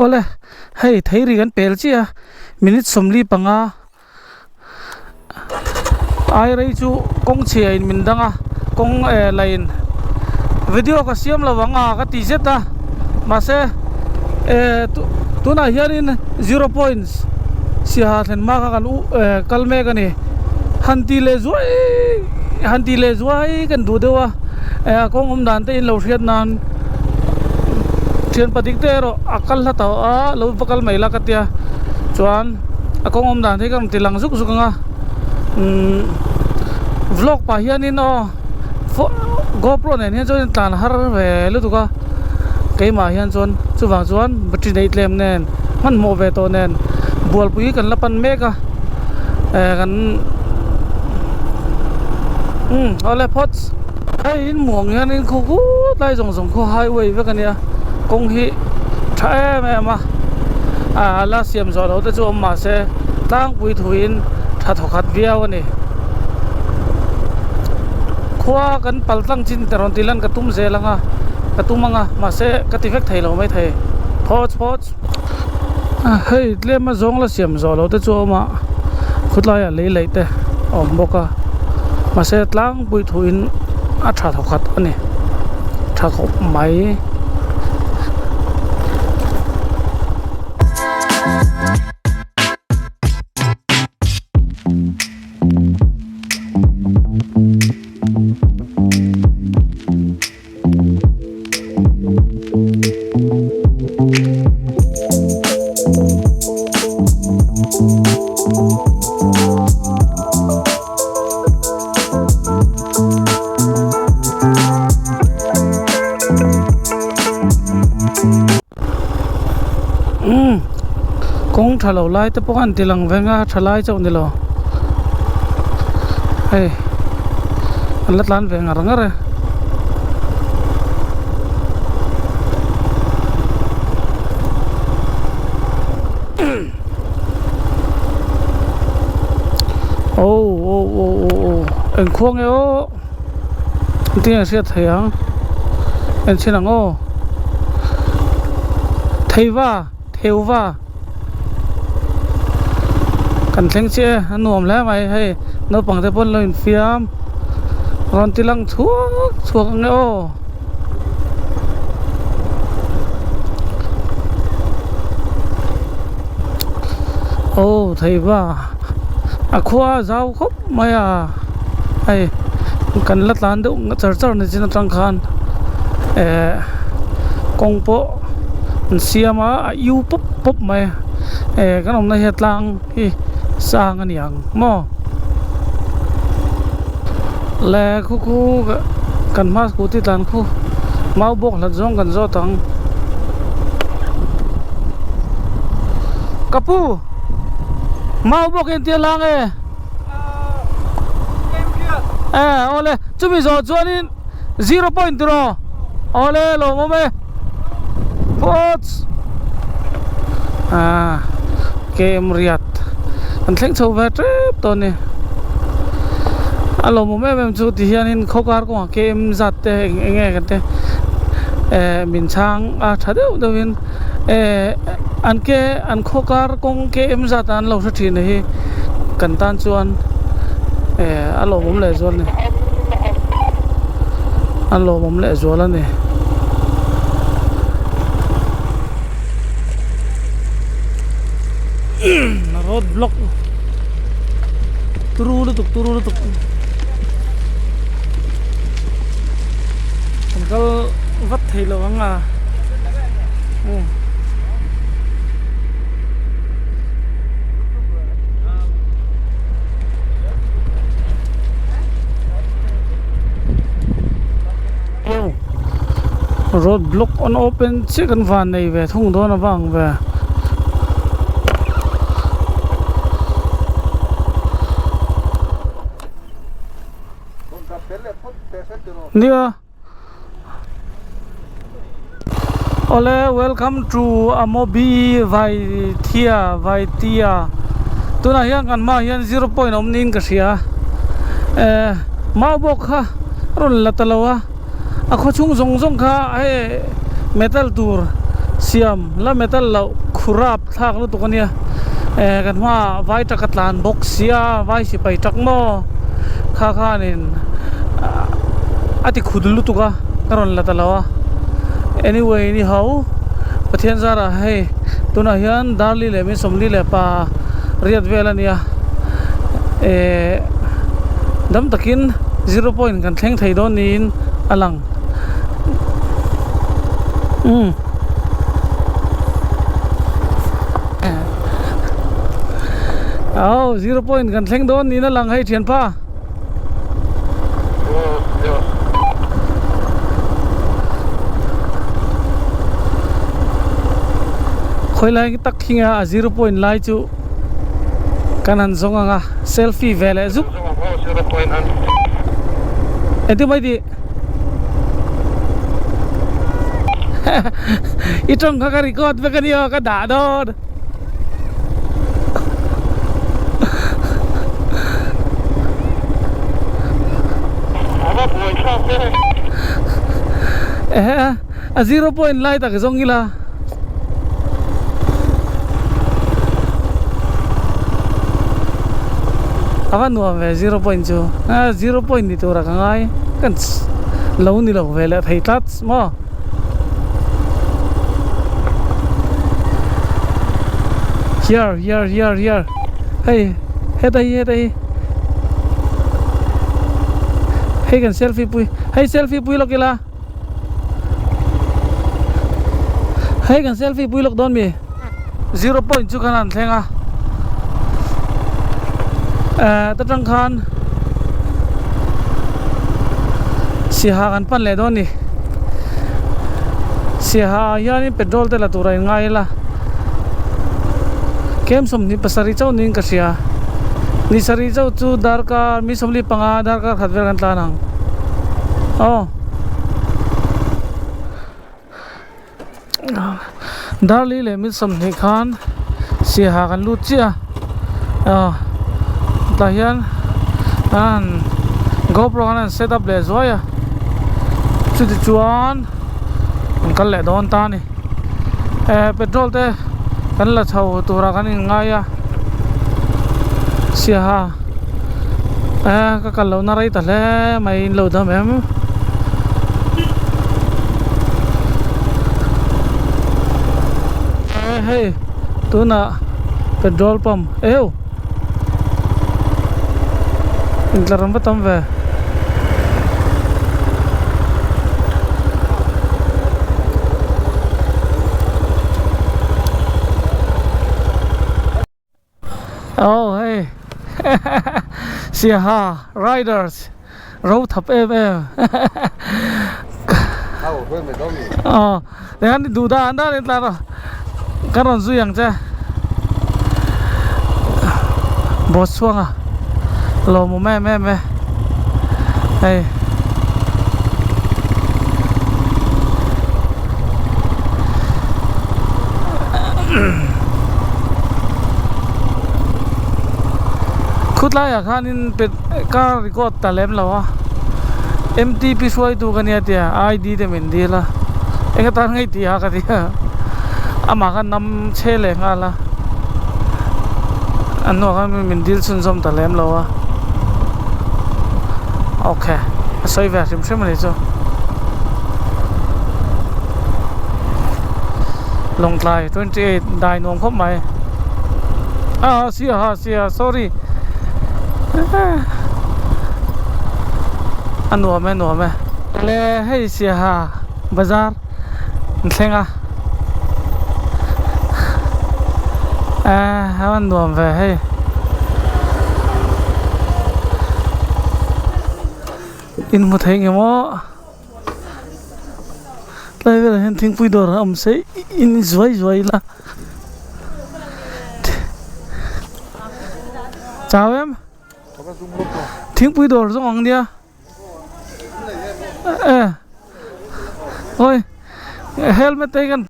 Awle hei theiri kan pel chiah a minute 45 ai rei chu kawng chhia in min dang a kawng eh la in video ka siam lo ang a ka ti zet a mahse eh tunah hianin zero points siaha thlen hma kha kan uh eh kal mek a ni han ti leh zuai han ti leh zuai kan duh deuh a eh a kawng awm dan te in lo hriat nan thian patik te erawh a kal hla tawh a lo va kal mai la ka tia chuan. A kawng awm dan hi ka rawn ti lang zuk zuk ang a umm vlog pah hianin aw gopro nen hian chuan tlan har ve lutuk a keimah hian chuan chuvang chuan battery neih tlem nen hmanhmawh ve tawh nen bualpui kan la pan mek a eh kan umm awle phawts hei in muang hianin khu khut lai zawng zawng khu highway vek a nia kawng hi tha em em a. a la siam zawh loh te chu awm mahse tlangpui thuin tha thawkhat viau a ni khua kan pal tlang chin te rawn tih lan ka tum zel ang a ka tum ang a mahse ka ti vek thei lo maithei phawt phawt hei tlem a zawng la siam zawh loh te chu a awm a khawtlaiah lei laih te a awm bawk a mahse tlangpui thuin a tha thawkhat a ni tha khawp mai. Umm kawng tha lo lai te pawh an ti lang veng a tha lai chauh ni lo hei an la tlan ve ngar ngar e. Aw aw aw aw aw engkhuang nge aw engtin nge hriat theih ang enchhin ang aw theiva theuva kan thleng chiah e a nuam hle mai hei naupang te pawn lo infiam rawn ti lang chhuak chhuak ang e aw. Aw theiva a khua a zau khawp mai a hei kan la tlan deuh char char ni chin atang khan eh kawng pawh an siam a a iu pawp pawp mai eh kan awmna hi a tlang hi sang a ni ang maw. Le khu khu kan hma scooty tlan khu mau bawk hlat zawng kan zawt ang ka pu mau bawk hian tia lang e e awle chumi zawh chuanin zero point tiraw awle lawmawm e phawts ah kem riat an thleng chho ve tep tawh a ni a lawmawm em em chu ti hianin khawkar kawngah kem zat te eng eng nge kan te eh min chhang a tha deuh deuhin eh an ke an khawkar kawng kem zat an lo hre thin a hi kan tan chuan eh a lawmawm leh zual a ni a lawmawm leh zual a ni. Road block turu lutuk turu lutuk kan kal vat thei lo ang a Road block an open chiah kan van nei ve thung dawn avang ve. Nia Awle welcome to Amobi Vaithia Vaitia tunah hian kan hmaah hian zero point a awm niin ka hria eh mau bawk kha a rawn la ta lo a. A khaw chhung zawng zawng kha hei metal tur siam la metal loh khurap thlak lutuk a nia eh kan hmaah vai truck a tlan bawk sia vai sipai truck maw kha khanin a ti khut lutuk a ka rawn la ta lo a anyway ni ho Pathian zarah hei tunah hian Darli leh min sawmli leh pa riat vel a nia eh dam takin zero point kan thleng thei dawn niin a lang. Umm Aw zero point kan thleng dawn niin a lang hei thianpa. Khawi lai tak hi nge a zero point lai chu kan han zawng ang a selfie ve leh zuk. Engtin mai tih. I tawng kha ka record vek a nia ka dah dawn. Ehe a zero point lai tak zawng ila. A va nuam ve zero point chu a zero point ni tura ka ngai kan lo ni lo ve leh thei tlat maw. Here here here here hei heta hi heta hi hei kan selfie pui hei selfie pui lawk ila. Hei kan selfie pui lawk dawn mi zero point chu kan han thleng a eh ta tang khan siaha kan pan leh dawn ni siaha ah hianin petrol te la tur a in ngai ila kem 27 chauh niin ka hria ni sarih chauh chu darkar mi 45 darkar khat vel kan tlan ang aw. Darli leh min 20 khan siaha kan lut chiah a aw tah hian an GoPro khan an set up leh zuai a chuti chuan an kal leh dawn ta a ni eh petrol te kan la chho turah kan in ngai a siaha eh ka kal lohna rei ta hle mai in lo dam em. Eh hei tunah petrol pump eu intlar an va tam ve. Oh hei Siaha Riders ro thap em em Aw tihian duh dan dan in tlar a ka rawn zui ang che Boss chhuang a lawmawm em em e hei. Khutlaiah khanin pet car record ta lem lo a M_T_P hruaitu ka nia tia I_D te min dil a eng atan ngei tih a ka ti a amah khan nam chhe leh nghal a a hnuah khan min dil chhunzawm ta lem lo a okay a sawi ve hrim hrim a ni chu. Lawngtlai 28 dai nuam khawp mai ah sia ha sia sorry a nuam e nuam e le hei sia ha bazar an thleng a eh a nuam ve hei. In hmu thei nge maw tlai velah hian thingpui dawr a awm se in zuai zuai ila chau em thingpui dawr zawng ang nia e awi helmet te hi kan.